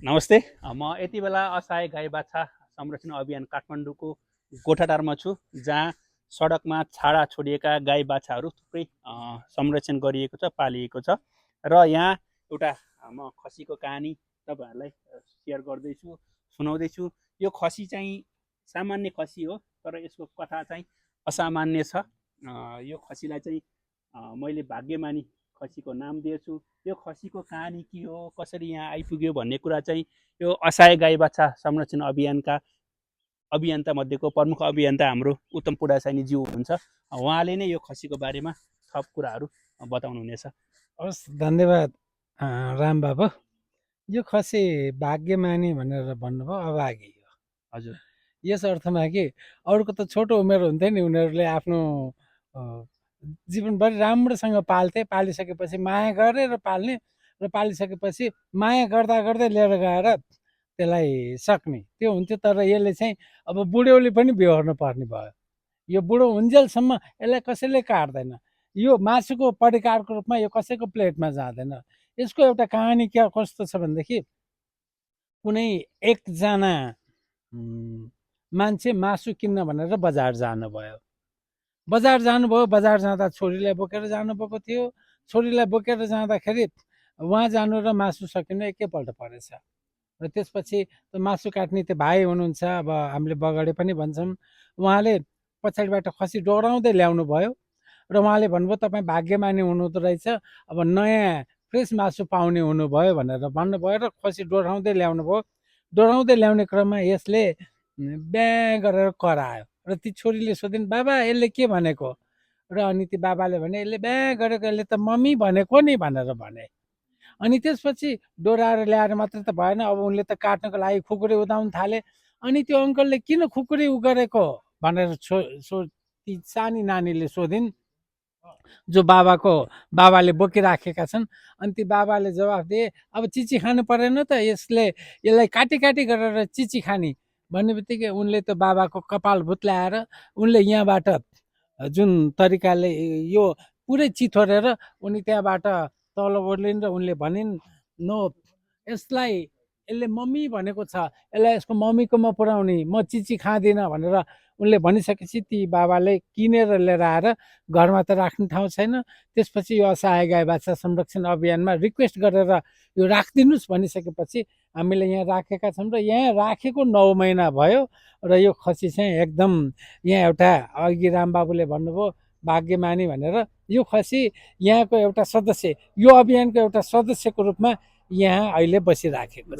नमस्ते। म यति बेला असहाय गाई बाछा संरक्षण अभियान काठमाडौँको गोठाटारमा छु, जहाँ सडकमा छाडा छोडिएका गाई बाछाहरू थुप्रै संरक्षण गरिएको छ, पालिएको छ। र यहाँ एउटा म खसीको कहानी तपाईँहरूलाई सेयर गर्दैछु, सुनाउँदैछु। यो खसी चाहिँ सामान्य खसी हो, तर यसको कथा चाहिँ असामान्य छ। यो खसीलाई चाहिँ मैले भाग्यमानी खसीको नाम दिएछु। यो खसीको कहानी के हो, कसरी यहाँ आइपुग्यो भन्ने कुरा चाहिँ यो असहाय गाई बाछा संरक्षण अभियानका अभियन्ता मध्येको प्रमुख अभियन्ता हाम्रो उत्तम पुडासाइनीज्यू हुनुहुन्छ। उहाँले नै यो खसीको बारेमा थप कुराहरू बताउनुहुनेछ। हस्, धन्यवाद राम बाबु। यो खसी भाग्यमानी भनेर भन्नुभयो, अभागी हो। हजुर, यस अर्थमा कि अरूको त छोटो उमेर हुन्थ्यो नि, उनीहरूले आफ्नो जीवनभरि राम्रोसँग पाल्थे, पालिसकेपछि माया गरेर पाल्ने र पालिसकेपछि माया गर्दा गर्दै लिएर गएर त्यसलाई सक्ने त्यो हुन्थ्यो। तर यसले चाहिँ अब बुढ्यौली पनि बेहोर्नु पर्ने भयो। यो बुढो हुन्जेलसम्म यसलाई कसैले काट्दैन। यो मासुको परिकारको रूपमा यो कसैको प्लेटमा जाँदैन। यसको एउटा कहानी के कस्तो छ भनेदेखि, कुनै एकजना मान्छे मासु किन्न भनेर बजार जानुभयो। बजार जाँदा छोरीलाई बोकेर जानुभएको थियो। छोरीलाई बोकेर जाँदाखेरि उहाँ जानु र मासु सकिनु एकैपल्ट परेछ। र त्यसपछि त्यो मासु काट्ने त्यो भाइ हुनुहुन्छ, अब हामीले बगडे पनि भन्छौँ, उहाँले पछाडिबाट खसी डोराउँदै ल्याउनु भयो र उहाँले भन्नुभयो तपाईँ भाग्यमानी हुनुहुँदो रहेछ, अब नयाँ फ्रेस मासु पाउने हुनुभयो भनेर भन्नुभयो र खसी डोराउँदै ल्याउनु भयो। डोराउँदै ल्याउने क्रममा यसले ब्याँ गरेर करायो र ती छोरीले सोधिन्, बाबा यसले के भनेको? र अनि ती बाबाले भने यसले ब्याँ गरेको, यसले त मम्मी भनेको नि भनेर भने। अनि त्यसपछि डोराएर ल्याएर मात्रै त भएन, अब उनले त काट्नको लागि खुकुरी उदाउन थाले। अनि त्यो अङ्कलले किन खुकुरी उ गरेको भनेर ती सानी नानीले सोधिन्, जो बाबाले बोकिराखेका छन्। अनि ती बाबाले जवाफ दिए, अब चिची खानु परेन त, यसलाई काटी काटी गरेर चिची खाने भन्ने बित्तिकै उनले त बाबाको कपाल भुत्ल्याएर उनले यहाँबाट जुन तरिकाले यो पुरै चिथोरेर उनी त्यहाँबाट तल ओर्लिन् र उनले भनिन्, नो, यसले मम्मी भनेको छ, यसलाई यसको मम्मीकोमा पुर्याउने, म चिची खाँदिनँ भनेर उनले भनिसकेपछि ती बाबाले किनेर लिएर आएर घरमा त राख्ने ठाउँ छैन। त्यसपछि यो असहाय गाई बाछा संरक्षण अभियानमा रिक्वेस्ट गरेर यो राखिदिनुहोस् भनिसकेपछि हामीले यहाँ राखेका छौँ। र यहाँ राखेको 9 महिना भयो र यो खसी चाहिँ एकदम यहाँ एउटा अघि रामबाबुले भन्नुभयो भाग्यमानी भनेर, यो खसी यहाँको एउटा सदस्य, यो अभियानको एउटा सदस्यको रूपमा यहाँ अहिले बसिराखेको छ।